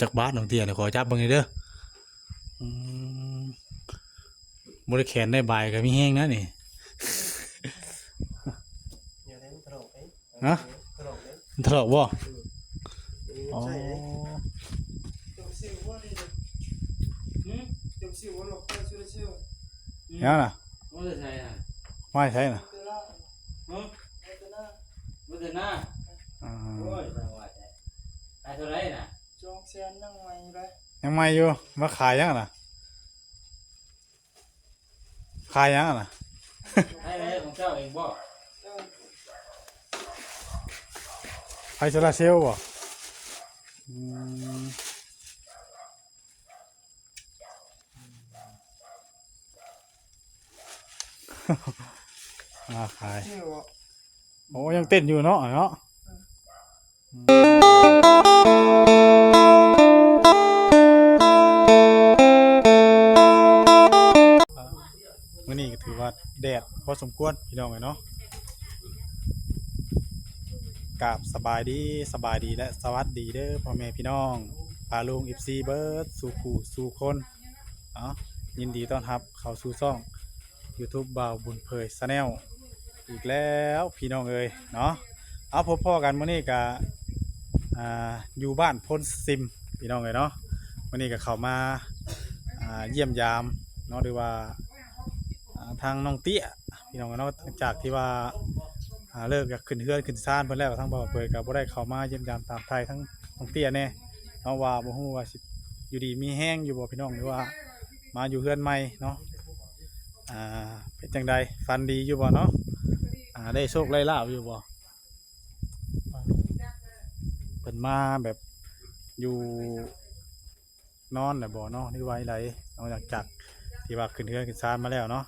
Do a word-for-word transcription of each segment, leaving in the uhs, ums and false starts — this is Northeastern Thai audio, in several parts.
จักบาทน้องเตี้ยเนี่ย ขอจับเบิ่งหน่อยเด้อ อืม บ่ได้แขนได้บายก็มีแฮงนะนี่ อย่าได้มันถลอกเด้ ฮะ ถลอกเด้ มันถลอกบ่ อืม อ๋อ ใช่เด้ จมซิวว่านี่นะ หืม จมซิวว่าหลอกไปช่วยเซลล์ ยังน่ะ ว่าจะใช่น่ะ ไม่ใช่น่ะ เตอร์ล่า ฮะ เตอร์ล่า ว่าจะหน้า อ่า โอ้ย สวัสดี ขายเท่าไหร่น่ะ สองแสนยังใหม่เลย ยังใหม่อยู่ มาขายยังน่ะ ขายยังน่ะ ให้เลยของเจ้าเองบ่ เออ ไฟโซลาร์เซลล์บ่ อืม มาขาย นี่บ่ โอ้ ยังเต้นอยู่เนาะ เนาะ มื้อนี้ก็ถือว่าแดดพอสมควรพี่น้องเอ้ยเนาะ กราบสบายดี สบายดีและสวัสดีเด้อพ่อแม่พี่น้อง ป้าลุง เอฟซี เบิดสู่ผู้สู่คน เนาะ ยินดีต้อนรับเข้าสู่ช่อง YouTube บ่าวบุญเผย Channel อีกแล้วพี่น้องเอ้ยเนาะ เอาพบพ้อกันมื้อนี้กะ อ่า อยู่บ้านโพนซิมพี่น้องเอ้ยเนาะ มื้อนี้ก็เข้ามา อ่า เยี่ยมยามเนาะ หรือว่า อ่า ทางน้องเตี้ยพี่น้องเอ้ยเนาะ หลังจากที่ว่า อ่า เลิกจากขึ้นเฮือนขึ้นซานเพิ่นแล้ว ทางบ่าวเผยก็บ่ได้เข้ามาเยี่ยมยามถามไถ่ทางน้องเตี้ยแน่เนาะ ว่าบ่ฮู้ว่าสิอยู่ดีมีแฮงอยู่บ่พี่น้อง หรือว่ามาอยู่เฮือนใหม่เนาะ อ่า เป็นจั่งใด ฝันดีอยู่บ่เนาะ อ่า ได้โชคได้ลาภอยู่บ่ เพิ่นมาแบบอยู่นอนน่ะบ่เนาะ หรือว่าจั่งใดเนาะ หลังจากที่ว่าขึ้นเฮือนขึ้นซานมาแล้วเนาะ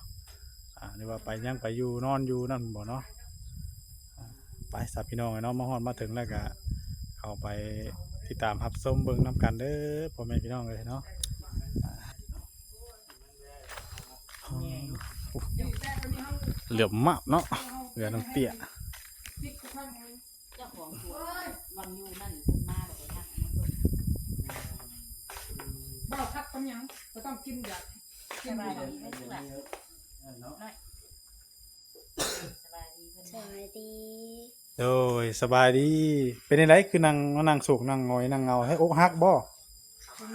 อ่า หรือว่าไปยังไปอยู่นอนอยู่นั่นบ่เนาะ อ่า ไปซะพี่น้องเอ้ยเนาะ มาฮอดมาถึงแล้วก็เข้าไปติดตามรับชมเบิ่งนำกันเด้อพ่อแม่พี่น้องเอ้ยเนาะ อ่า เหลื่อมมากเนาะ เหลือน้องเตี้ย เจ้าของสวนวังยูนั่นเพิ่นมาแล้วก็ทักมาเพิ่น บ่าวทักเป็นหยัง ก็ต้องกินแบบ สบายดีเพิ่นว่า สบายดีเพิ่น ส ว่า บายดี โดย สบายดี เป็นจั่งใดคือนั่ง มานั่งโศกนั่งหงอยนั่งเหงา ให้อกหักบ่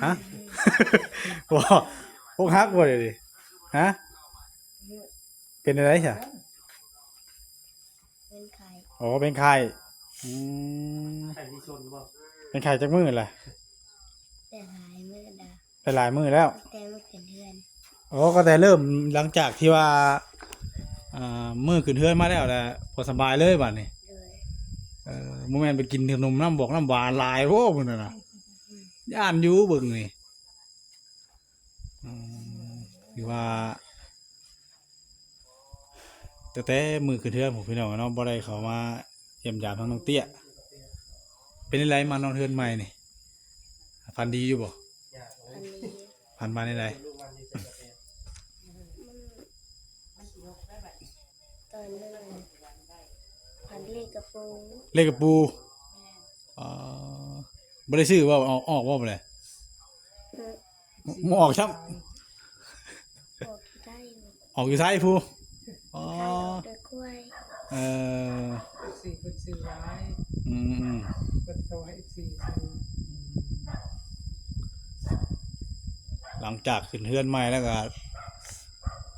ฮะ บ่ อกหักบ่เดี๋ยวนี้ ฮะ เป็นจั่งใดซะ เป็นไข้ อ๋อ เป็นไข้ อืม ไข้ที่ชนบ่ เป็นไข้จักมื้อล่ะ แต่หลายมื้อแล้ว แต่หลายมื้อแล้ว แต่มื้อขึ้นเฮือน อ๋อ ก็แต่เริ่มหลังจากที่ว่า อ่า มื้อขึ้นเฮือนมาแล้วแหละ พอสบายเลยบัดนี้ โดย เออ บ่แม่นไปกินขนมน้ำบอกน้ำหวานหลายโพดมื้อนั้นน่ะ ย่านอยู่เบิ่งนี่ อืม ถือว่า ตั้งแต่มื้อขึ้นเฮือนพู้นพี่น้องเนาะ บ่ได้เข้ามาเยี่ยมยามทางน้องเตี้ย เป็นจั่งใดมานอนเฮือนใหม่นี่ ฝันดีอยู่บ่ ฝันดี ฝันมาจั่งใด มัน ตอนนั้นฝันเลขกระปู เลขกระปู อ๋อ บ่ได้ซื้อบ่ ออก ออกบ่ บ่ได้ อืม บ่ออกซ้ำ ออกได้อยู่ ออกอยู่ไสพู้น อ๋อ ขายออกด้วยกล้วย เออ สี่เป็นสี่ร้าย อืม อืม เป็นโตให้สี่ซื้อ หลังจากขึ้นเฮือนใหม่แล้วก็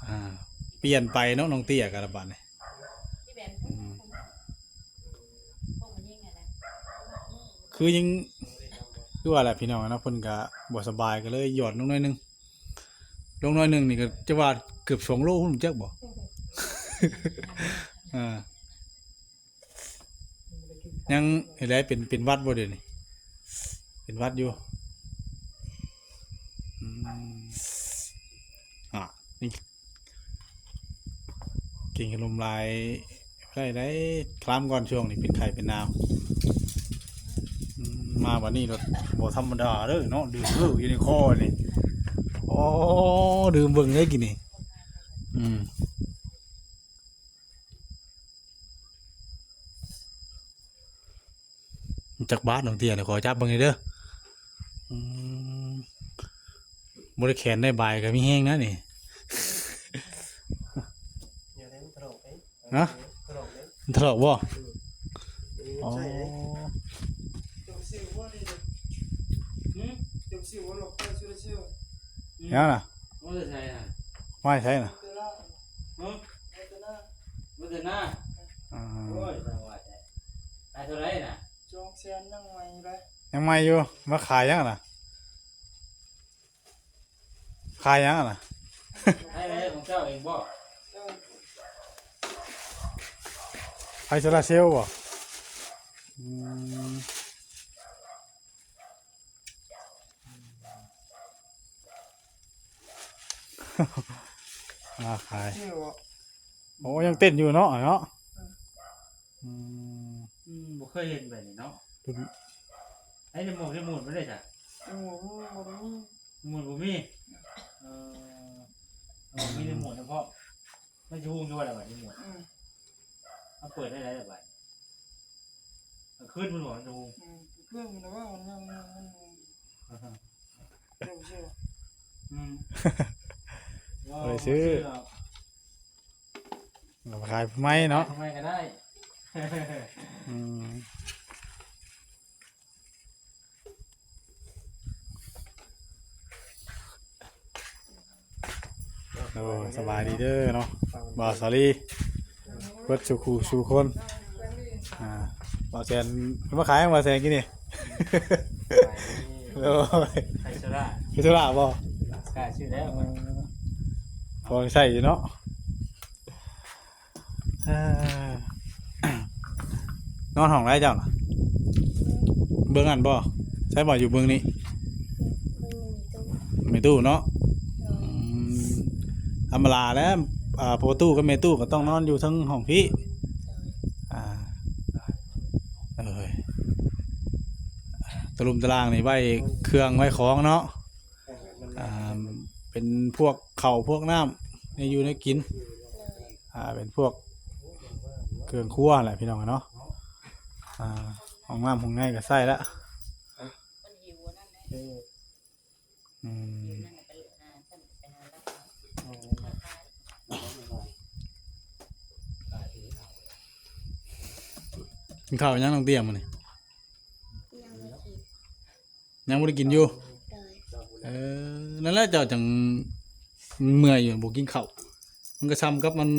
อ่า เปลี่ยนไปเนาะ น้องเตี้ยกะละบัดนี่ อืม คือยัง คือว่าแหละพี่น้องเนาะ เพิ่นก็บ่สบายก็เลยหย่อนลงหน่อยหนึ่ง ลงหน่อยหนึ่งนี่ก็จะว่าเกือบสองโลพุ้นจักบ่ อ่า ยังเฮ็ดได้เป็น เป็นหวัดบ่เดี๋ยวนี้ เป็นหวัดอยู่ อืม อ่ะ นี่ กินขนมหลาย ได้ ได้ คลำก่อนช่วงนี้เป็นไข้เป็นหนาว อืม มาวันนี้รถบ่ธรรมดาเด้อเนาะ ดื่มเด้ออยู่ในคอนี่ โอ้ ดื่มเบิ่งได้กินนี่ อืม จักบาทน้องเตี้ยเนี่ย ขอจับเบิ่งหน่อยเด้อ อืม บ่ได้แขนได้บายก็มีแฮงนะนี่ เดี๋ยวได้มันถลอกเอง ฮะ ถลอกเอง มันถลอกบ่ เออ อ๋อ ใช่ไงจมซิวว่านี่ หืม จมซิวว่าหลอกไปช่วยเชื่อ ยังน่ะ ว่าจะใช่น่ะ ไม่ใช่น่ะ เตล่า ฮะ เตล่า ว่าจะหน้า อ่า โอ้ยสวัสดีไปเท่าไหรน่ะ จองแซนยังไงไป ยังไม่อยู่ มาขายยังน่ะ ขายยังน่ะ ให้ไหมของเจ้าเองบ่ เออ ไฟโซลาร์เซลล์บ่อืม มาขาย ชื่อว่า โอ้ยังเต้นอยู่เนาะเนาะอืม อืมบ่เคยเห็นแบบนี้เนาะไอ้ในหมวกในหมวดไม่ได้จ้ะ โอ้โห หมวดบ่มีเออเออมีในหมวดเฉพาะไม่ชูงด้วยอะไรแบบในหมวด อืม มาเปิดได้แล้วแบบขึ้นมันหมดชูง อืมเครื่องมันว่ามันยังมันมันเดี๋ยวเชื่อ อืม เอาไปซื้อ เอาไปขายไม้เนาะ ทำไมก็ได้ อืมโอ้สบายดีเด้อเนาะบ่าวสาลีเบิดสู่คู่สู่คนอ่าบ่าวแสนมาขายบ่าวแสนกินนี่โอ้ย ไทยชรา พิศราบ่ กล้าชื่อแล้วมัน พอใส่อยู่เนาะ เอ่อนอนห้องไรเจ้าน่ะเบิ่งอันบ่ใช่บ่อยู่เบิ่งนี่ เบิ่งในตู้ ไม่ตู้เนาะอืมธรรมดาแล้วอ่าประตูกับแม่ตู้ก็ต้องนอนอยู่ทั้งห้องพี่อ่าเอ้ยตะลุมตะลางนี่ไว้เครื่องไว้ของเนาะอ่าเป็นพวกเข่าวพวกน้ำในอยู่ในกิน อ่าเป็นพวกเครื่องครัวแหละพี่น้องเนาะอ่าห้องน้ำห้องในก็ใส่ละ เออ อืมกินข้าวยังน้องเตี้ยมื้อนี้ ยังไม่กิน ยังบ่ได้กินอยู่ เลย เออนั่นแหละเจ้าจังเมื่อยอยู่บ่กินข้าวมันก็ซ้ำกับมัน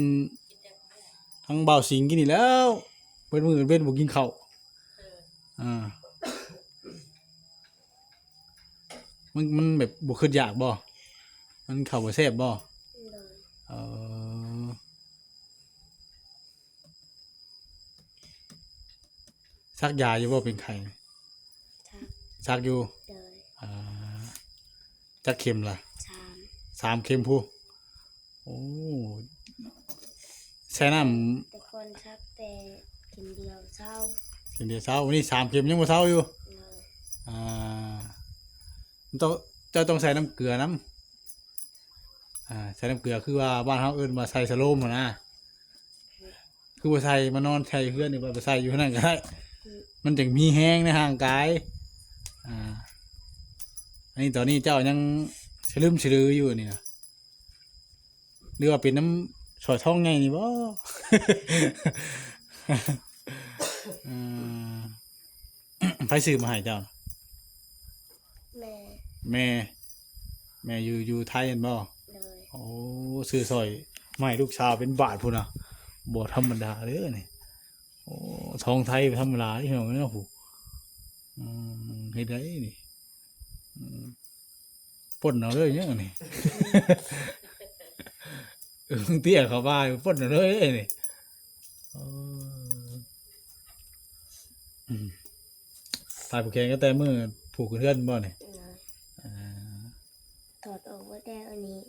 ทั้งบ่าวสิงกินนี่แล้วเป็นมื้อเป็นบ่กินข้าวอ่ามันมันแบบบ่คิดอยากบ่มันข้าวบ่แซ่บบ่ เลย เออซักยาอยู่บ่เป็นไข้ ทัก ซักอยู่ เลย อ่าจักเข็มล่ะ สาม สามเข็มพุ้นโอ้ใส่น้ำ แต่คนทักแต่กินเดียวเศร้า เข็มเดียวเซาวันนี้สามเข็มยังบ่เซาอยู่ เลย อ่าต้องเจ้าต้องใส่น้ำเกลือนำอ่าใส่น้ำเกลือคือว่าบ้านเฮาเอิ้นว่าใส่สโลมหั้นนะคือบ่ใส่มานอนใส่เฮือนนี่บ่ไปใส่อยู่นั่นก็ได้มันจังมีแฮงในร่างกายอ่าอันนี้ตอนนี้เจ้ายังสลึมสลืออยู่นี่นะ หรือว่าเป็นน้ำสอยท้องใหญ่นี่บ่ เอ่อ ไผซื้อมาให้เจ้า แม่ แม่แม่อยู่อยู่ไทยแม่นบ่ เลย โอ้ซื้อสอยมาให้ลูกสาวเป็นบาทพุ้นน่ะบ่ธรรมดาเด้อนี่โอ้ทองไทยบ่ธรรมดาเด้อพี่น้องเนาะผู้อืมเฮ็ดได้นี่อืมปล้นเอาเลยเนี่ยนี่เออเตี้ยเขาว่าปล้นเอาเลยนี่เอออืมตายผู้แข่งก็แต่มื้อผูกเฮือนบ่นี่ เลย อ่า ถอดออกว่าแต่อันนี้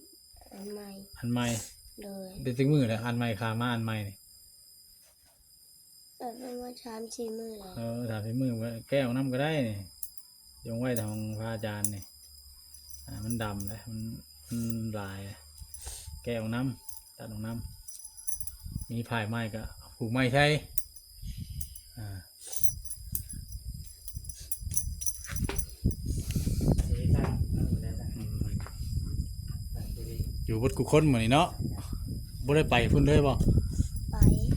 อันใหม่ อันใหม่ เลย เป็นจักมื้อแล้วอันใหม่ขามาอันใหม่นี่ แต่ประมาณสามสี่มื้อแล้ว เออถามพี่มือว่าแก้ออกน้ำก็ได้นี่ยงไว้ทางพระอาจารย์นี่อ่ามันดำเลยมันมันหลาย แก้ออกน้ำตัดออกน้ำมีผายไม้ก็ผูกไม้ใช่อ่า ชีวิตตั้งตั้งอยู่แล้วนะ อืม อยู่เบิดคู่คนมื้อนี้เนาะ บ่ได้ไปพุ้นเลยบ่ ไป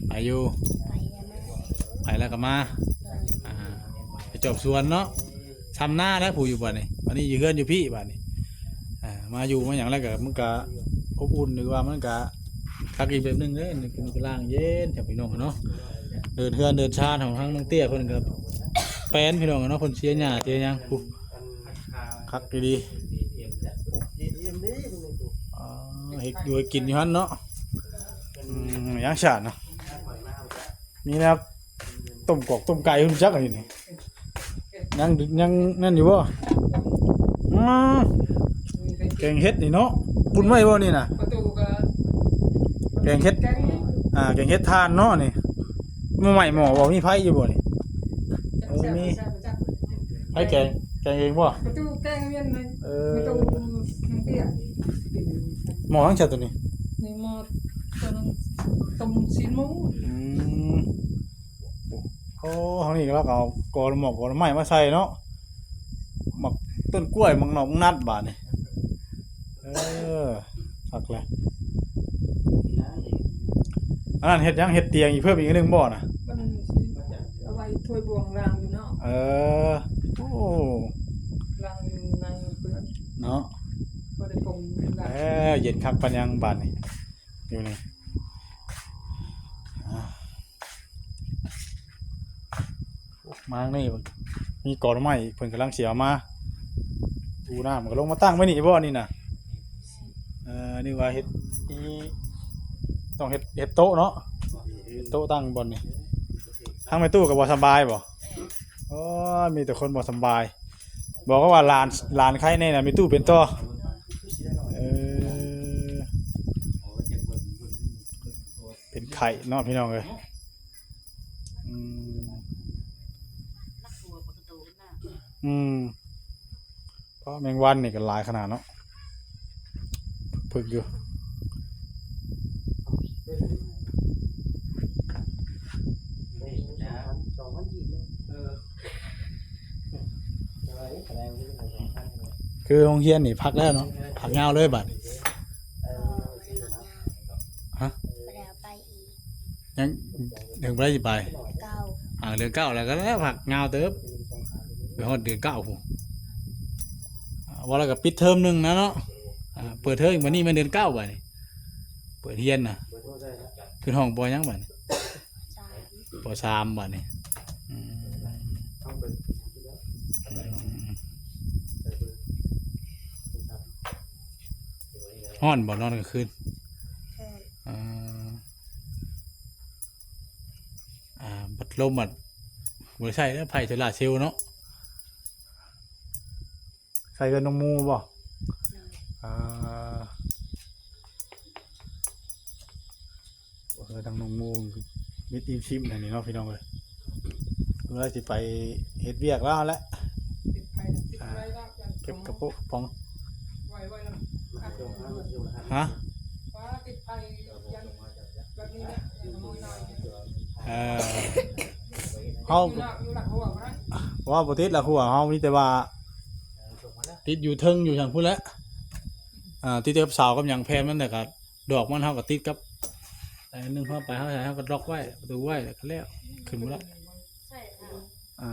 ไปอยู่ ไปแล้วมา ไปแล้วก็มา โดย อ่า ไปจอบสวนเนาะ ซำนาแล้วผู้อยู่บัดนี้ อันนี้อยู่เฮือนอยู่พี้บัดนี้ อ่า มาอยู่มาหยังแล้วก็มันก็อบอุ่น หรือว่ามันก็คักอีกแบบหนึ่งเด้อ นี่คือมันก็ร่างเย็นจ้ะพี่น้องเนาะ เดินเฮือนเดินชานของทางน้องเตี้ยเพิ่นก็แปนพี่น้องเนาะ เพิ่นเสียหญ้าเสียหยังผู้ คักดีๆ อ๋อ เฮ็ดอยู่ให้กินอยู่หั่นเนาะ อืม ยังชาดเนาะ มีแนวต้มกอกต้มไก่ รู้จักอันนี้นี่ ยัง ยังนั่นอยู่บ่ อืม แกงเห็ดนี่เนาะ ปุ้นไว้บ่นี่น่ะ ประตูก็ แกงเห็ด แกง อ่า แกงเห็ดถ่านเนาะนี่ มื้อใหม่หม้อบ่ มีไผอยู่บ่นี่ โอ้ มี ไผแกง แกงเองบ่ ประตูแกงเวียนเลย เออ ประตูน้องเตี้ย หม้อหยังซะตัวนี้ นี่หม้อตัวนั้นต้มซีนหมู อืม โอ้ ทางนี้เราก็เอากอหมอกกอไม้มาใส่เนาะ หมากต้นกล้วย หมากหนอกหมากนัดบาดนี่ เออ คักเลย อันนั้นเฮ็ดหยัง เฮ็ดเตียงอีกเพิ่มอีกอันหนึ่งบ่น่ะ มันสิเอาไว้ถ้วยบ่วงล้างอยู่เนาะ เออ โอ้ ล้างอยู่ในเปื้อน เนาะ บ่ได้ปรุงล้าง เออ เย็นคักปานหยังบาดนี่ อยู่นี่ อ่ะ มานี่ มีกอไม้อีก เพิ่นกำลังสิเอามา ปูน้ำก็ลงมาตั้งไว้นี่บ่นี่น่ะ เออ นี่ว่าเฮ็ด อี ต้องเฮ็ด เฮ็ดโต๊ะเนาะ เฮ็ดโต๊ะตั้งบ่อนนี่ ทางแม่ตู้ก็บ่สำบายบ่ โอ้ย มีแต่คนบ่สำบาย บอกว่าหลาน หลานไข้แน่น่ะ แม่ตู้เป็นต่อ เออ เป็นไข้เนาะพี่น้องเอ้ย อืม อืม เพราะแมงวันนี่ก็หลายขนาดเนาะ ผึกอยู่ คือโรงเรียนนี่พักแล้วเนาะ พักยาวเลยบัดนี้ ฮะ บ่ได้เอาไปอีก ยัง ถึงบ่ได้สิไป เก้า อ่า เดือนเก้าแล้วก็แล้ว พักยาวเติบ ไปฮอดเดือนเก้าพุ้น อ่า ว่าแล้วก็ปิดเทอมหนึ่งนะเนาะ อ่า เปิดเทอมอีกบัดนี้แม่นเดือนเก้าบัดนี้ เปิดเรียนน่ะ ขึ้นห้อง ป.หยังบัดนี้ สาม ป.สาม บัดนี้ อืม อืม ฮ้อนบ่นอนกลางคืน ฮ้อน อ่า อ่า บัดลมบัดบ่ได้ใช้แล้ว ไฟโซลาร์เซลล์เนาะ ใส่เฮือนน้องหมู่บ่ โดย อ่า เฮือนทางน้องหมู่ มิดอิมชิมอันนี้เนาะพี่น้องเอ้ย เวลาสิไปเฮ็ดเวียกแล้วแหละ อ่า เก็บกระปุกป๋อง ฮะ เออ เฮา ว่าบ่ติดละหัว เฮามีแต่ว่า ติดอยู่เทิงอยู่ทางพุ้นแหละ อ่า ติดกับเสากับหยังแผ่นมัน แต่ก็ดอกมันเฮาก็ติดกับ อันหนึ่งเฮาไป เฮาใส่ เฮาก็ล็อกไว้ ประตูไว้ แล้วก็แล้ว ขึ้นบ่ได้ อ่า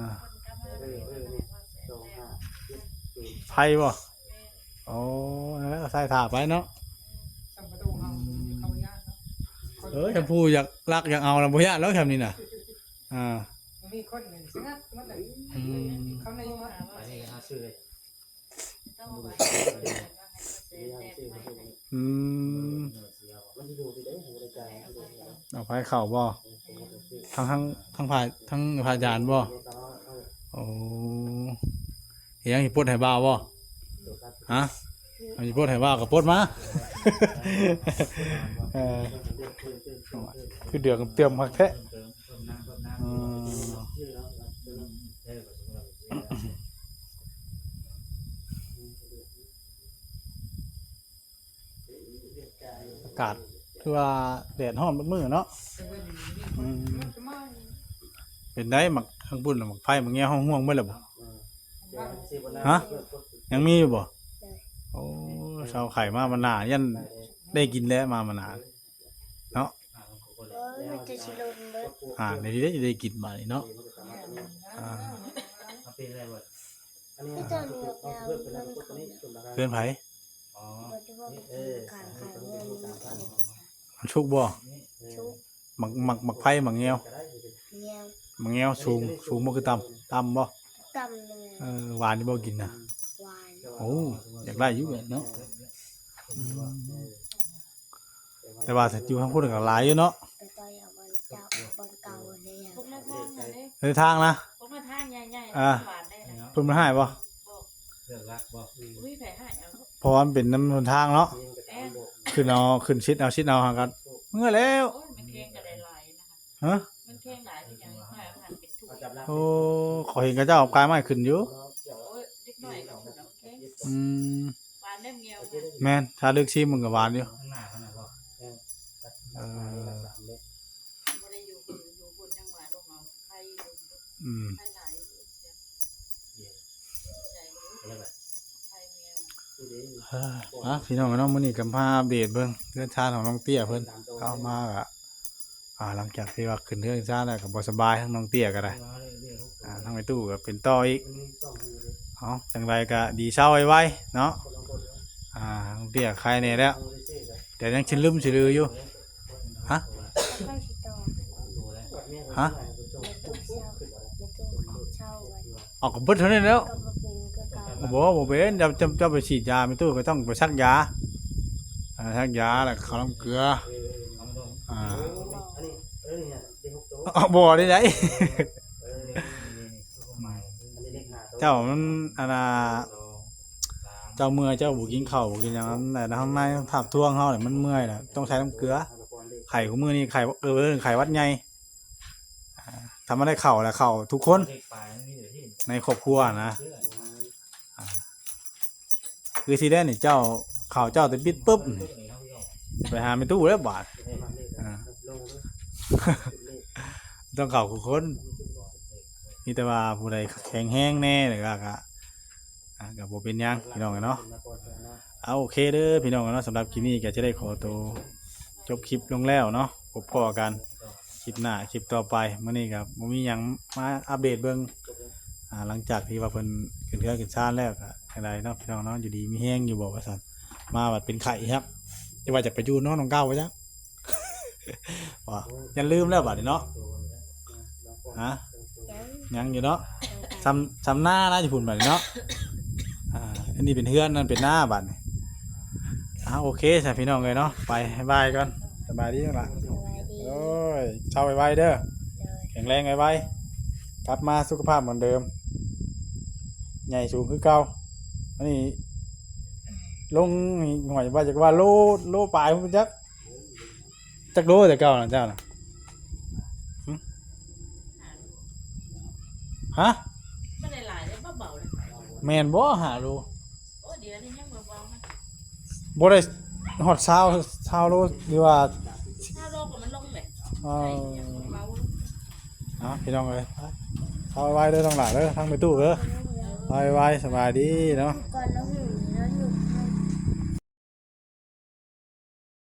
ไผบ่ โอ้ นั่นแหละ ใส่ถ่าไปเนาะ อืม เออ ชมพูอยากลักอยากเอานะ บ่ยากแล้วชมนี่น่ะ อ่า มีคนหนึ่งสงัดหมดเลย อืม เขาในหมด อันนี้ก็หาซื้อเลย อืม เอาไผเข้าบ่ ทั้ง ทั้ง ทั้งพระ ทั้งพระอาจารย์บ่ โอ้ ยังสิปลดให้บ่าวบ่ ฮะ เอาสิปลดให้บ่าวก็ปลดมา เออ คือเดือดเตรียมคักแท้ อืม อากาศคือว่าแดดฮ้อนเบิดมื้อเนาะ อืม เป็นได๋ หมากทางปุ้นน่ะ หมากไผ่ หมากแงว ฮ้องฮ่วงเบิดแล้วบ่ ฮะ ยังมีอยู่บ่ โอ้ เซาไข่มามันหน้า ยัน ได้กินแล้วมามานาเนาะ โอ้ย มันจะสิลงเบิด อ่า ในที่ได้จะได้กินมานี่เนาะ อ่า พี่ต้นมีแปลเรื่องของ เพื่อนไผ บ่ได้ว่าเป็นการขายเงิน มันชุกบ่ ชุก หมาก หมาก หมากไผ่ หมากแงว แงว หมากแงวสูง สูงบ่คือต่ำ ต่ำบ่ ต่ำเลย เออ หวานนี่บ่กินนะ หวาน โอ้ อยากได้อยู่เนาะ อืม แต่ว่าถ้าอยู่ทางพุ้นก็หลายอยู่เนาะ แต่ตอนอย่างบอลเก่า บอลเก่าเลยอะ พวกหน้าทางนั่นเด้ ในทางนะ พวกหน้าทางใหญ่ๆ อ่า หวานได้นะ เพิ่นมาให้บ่ บอก เลือกรักบ่ อุ้ย ไผให้เอา เพราะว่ามันเป็นน้ำทางเนาะ แม่น ขึ้นเอา ขึ้นชิดเอา ชิดเอาหากัน เมื่อแล้ว โอ้ย มันแข้งก็ได้หลายนะคะ ฮะ มันแข้งหลายที่ยังไม่เอาหันเป็นถ้วย โอ้ ขอเห็นเขาเจ้าเอากายไม้ขึ้นอยู่ โอ้ย เด็กน้อยก็ขึ้นเอาแข้ง อืม หวานแนมเงียวค่ะ แม่น ถ้าเลือกชิมมันก็หวานอยู่ ข้างหน้ามันน่ะบ่ เออ บ่ได้อยู่บน อยู่บนยังหวานลงเอาไข่ลง อืม ไข่หลายอยู่ ใจมัน เรียกอะไร ไข่แมว เฮ้ย อ่ะ พี่น้องเนาะ มื้อนี้ก็มาอัปเดตเบิ่งเฮือนชานของน้องเตี้ยเพิ่น เข้ามาก็ อ่า หลังจากที่ว่าขึ้นเฮือนชานแล้วก็บ่สบาย ทั้งน้องเตี้ยก็ได้ อ่า ทั้งแม่ตู้ก็เป็นต่ออีก เอา จังใดก็ดีเซาไวๆเนาะ อ่า น้องเตี้ยไข้แน่แล้ว แต่ยังชินลืมชิลืออยู่ ฮะ ฮะ ออกกับเบิดเท่านั้นแล้ว บ่ บ่เป็น เจ้า เจ้า เจ้าไปฉีดยา แม่ตู้ก็ต้องไปซักยา อ่า ซักยา แล้วเข้าน้ำเกลือ อ่า เอาบ่ได้ได๋ เจ้ามัน อันน่ะ เจ้าเมื่อย เจ้าบ่กินข้าว บ่กินหยัง อันนั้น ทางในถามทวงเฮาเนี่ย มันเมื่อยแหละ ต้องใช้น้ำเกลือ ไข้ของมื้อนี้ ไข้ เออ ไข้หวัดใหญ่ อ่า ถ้ามันได้เข้าแล้ว เข้าทุกคน ในครอบครัวนะ อ่า คือสิได้นี่ เจ้า เข้าเจ้าแต่ปิดปุ๊บนี่ ไปหาแม่ตู้แล้วบาด อ่า ต้องเข้าทุกคน มีแต่ว่าผู้ใดแข็งแรงแน่ แล้วก็ ก็ อ่า ก็บ่เป็นหยัง พี่น้องเนาะ เอา โอเคเด้อ พี่น้องเนาะ สำหรับคลิปนี้ก็จะได้ขอตัวจบคลิปลงแล้วเนาะ พบพ้อกันคลิปหน้า คลิปต่อไป มื้อนี้ก็บ่มีหยังมาอัปเดตเบิ่ง อ่า หลังจากที่ว่าเพิ่นขึ้นเฮือนขึ้นซานแล้ว ก็จั่งใดเนาะ พี่น้องเนาะ อยู่ดีมีแฮงอยู่บ่ว่าซั่น มาบัดเป็นไข้ครับ จะว่าจะไปอยู่นอนหม่องเก่าว่าจั่ง ว่า อย่าลืมแล้วบัดนี้เนาะ ฮะ ยัง ยังอยู่เนาะ ยัง ซำ ซำนานะอยู่พุ้นบัดนี้เนาะ อ่า อันนี้เป็นเฮือน นั่นเป็นนาบัดนี้ อ่า โอเค ซะพี่น้องเอ้ยเนาะ ไป บ๊ายบายก่อน สบายดีน้องหล่ะ สบายดี โอ้ย เซาไวๆเด้อ โดย แข็งแรงไวๆ กลับมาสุขภาพเหมือนเดิม ใหญ่สูงคือเก่า อันนี้ ลงนี่ห้วยว่าจักว่าโล โลปลายพุ้นจัก จักโลแต่เก่านะเจ้านะ หึ ฮะ บ่ได้หลายเด้ เบาๆเลย แม่นบ่ ห้าโล โอ้ เดี๋ยวนี้ยังเบาๆนะ บ่ได้ฮอดซาว ซาวโล หรือว่า ซาวโลก็มันลงแหละ เออ เบาๆ อ่ะ พี่น้องเอ้ย ไป เซาไวๆเด้อ น้องหล่ะเด้อ ทั้งแม่ตู้เด้อ เซาไวๆ สบายดีเนาะ ก่อนลง